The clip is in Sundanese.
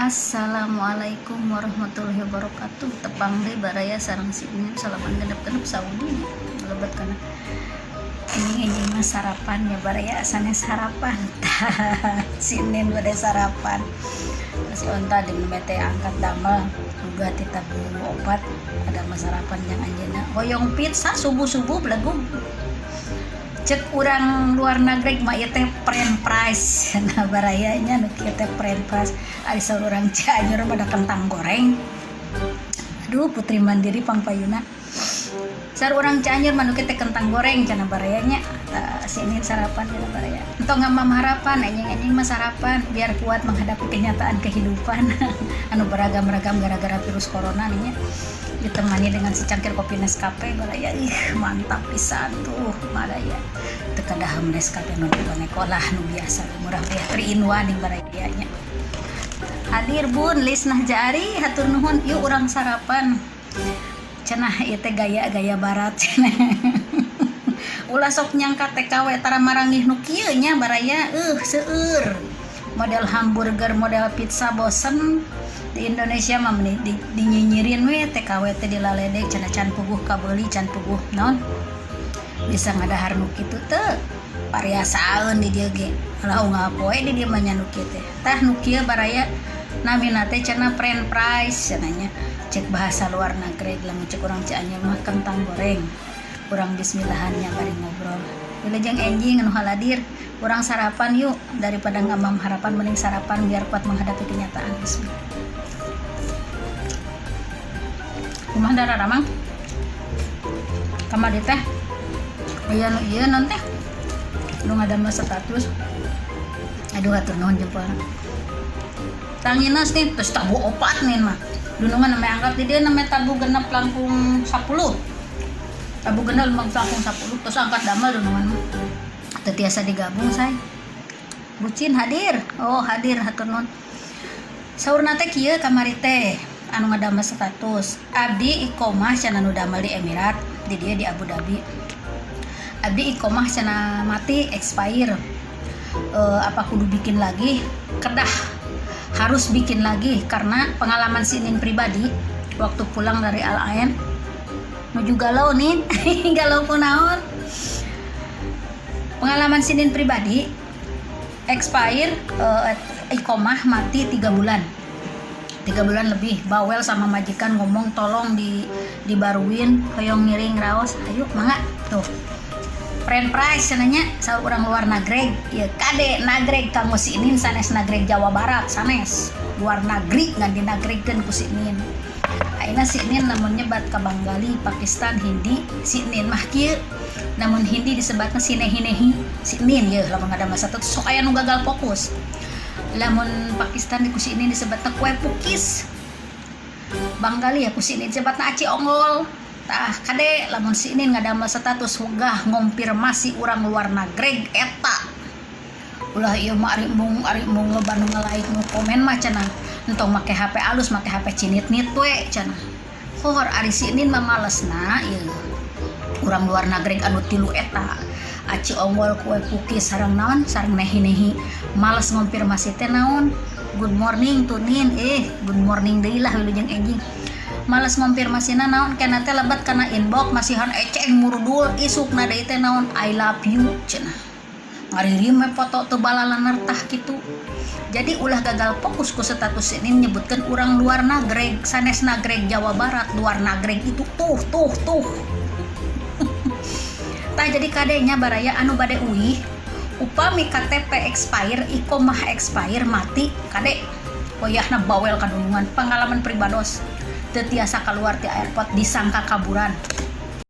Assalamualaikum warahmatullahi wabarakatuh. Tepang deui baraya sareng si Inin salapan genep genep Saudi nya lebet kana ini ini mah sarapan ya baraya, sanes sarapan. Si Inin bade sarapan, si onta di teh angkat damel juga ti tabuh opat ada mah sarapan yang anjeunna hoyong pizza subuh-subuh. Belegug cek urang luar nagreg mah ieu teh french fries. Nah, barayanya nu kieu teh french fries, ari saur urang Cianjur mah da kentang goreng. Aduh, Putri Mandiri pangpayuna. Saur urang Cianjur mah nu kieu teh kentang goreng cenah barayanya. Tah, sini sarapan ya baraya, entong ngamam harapan, enjing-enjing mah sarapan biar kuat menghadapi kenyataan kehidupan anu beragam-ragam gara-gara virus corona nih nya. Ditemani dengan secangkir kopi Nescafe baraya. Ih, mantap pisan tuh baraya. Teu kadahem Nescafe nu neko lah, nu biasa murah meriah 3 in 1 nih baraya nya. Hadir Bun Lisnah Jari, hatur nuhun. Yuk urang sarapan cenah, ieu teh gaya-gaya barat cenah. Ulah sok nyangka TKW tara marangih nu kieu nya baraya. Seueur model hamburger, model pizza, bosen di Indonesia mah meni di, dinyinyirin we TKW teh, dilaledek cenah, can puguh kabeuli, can puguh naon bisa ngadahar nu kitu teu pariasaeun di dieu ge. Ulah unggal poe di dieu mah nya nu kieu teh. Tah, nu kieu baraya namina teh cenah french fries cenah nya, cek bahasa luar negeri. Lamun cek urang Cianjur mah kentang goreng. Urang bismillahan nya, bari ngobrol. Wilujeng enjing anu haladir. Urang sarapan yuk, daripada ngamam harapan mending sarapan biar kuat menghadapi kenyataan. Bismillah. Kumaha darah ramang kamari teh aya nu ieu non teh nu ngadamel status. Aduh, hatur nuhun jempolna. Tanginas nih terus tabuh opat nih mah dunungan namanya angkat di dia namanya tabuh genep langkung 10, tabuh genep langkung 10, terus angkat damel dunungan mah teu tiasa digabung. Say bucin hadir. Oh, hadir, hatur nuhun. Saurna teh kieu kamari teh anu ngadamel status, abdi iqomah cenah, nu damel di Emirat di dia di Abu Dhabi, abdi iqomah cenah mati, expire, apa kudu bikin lagi? Kedah, harus bikin lagi, karena pengalaman sinin pribadi waktu pulang dari Al Ain menuju galau nih, galau kunaon. Pengalaman sinin pribadi expire, iqomah mati 3 bulan, 3 bulan lebih bawel sama majikan, ngomong tolong di dibaruin, hoyong ngiring raos. Ayo mangga tuh french fries cenah saur urang luar nagreg ya. Kade nagreg kanggo si Inin, sanes nagreg Jawa Barat, sanes luar negeri ngan dinagregkeun ku si Inin. Ayeuna si Inin lamun nyebat ka Banggali, Pakistan, Hindi, si Inin mah kieu. Namun Hindi disebatna si nehi-nehi. Si Inin ye lamun ada masa tuh sok aya nu gagal fokus. Lamun Pakistan di ku si Inin disebatna kue pukis. Banggali ya ku si Inin disebatna aci ongol. Tah, kade lamun si Inin ngadamel status wegah ngonfirmasi urang luar nagreg eta. Ulah ieu mah ari embung loba nu nge-like, nu komen mah cenah entong make HP alus, make HP cinit-nit we cenah. Hor ari si Inin mah malesna ieu urang luar nagreg anu tilu eta, aci ongol, kue pukis, sareng naon, sareng nehi-nehi, males ngonfirmasi teh naon. Good morning tunin, good morning deui lah, wilujeng enjing. Males ngonfirmasina naon, kena teh lebat kana inbox masihan eceng murudul, isukna deui teh naon, "I love you" cenah, ngaririm we foto teu balalanar. Tah kitu, jadi ulah gagal fokus ku status ini menyebutkan orang luar nagreg, sanes nagreg Jawa Barat, luar nagreg itu tuh tuh tuh. Tah, jadi kadenya baraya anu bade uih, upami KTP expire, iqomah expire, mati, kade wayahna bawel kadulungan. Pengalaman pribados, teu tiasa keluar ti airport, disangka kaburan.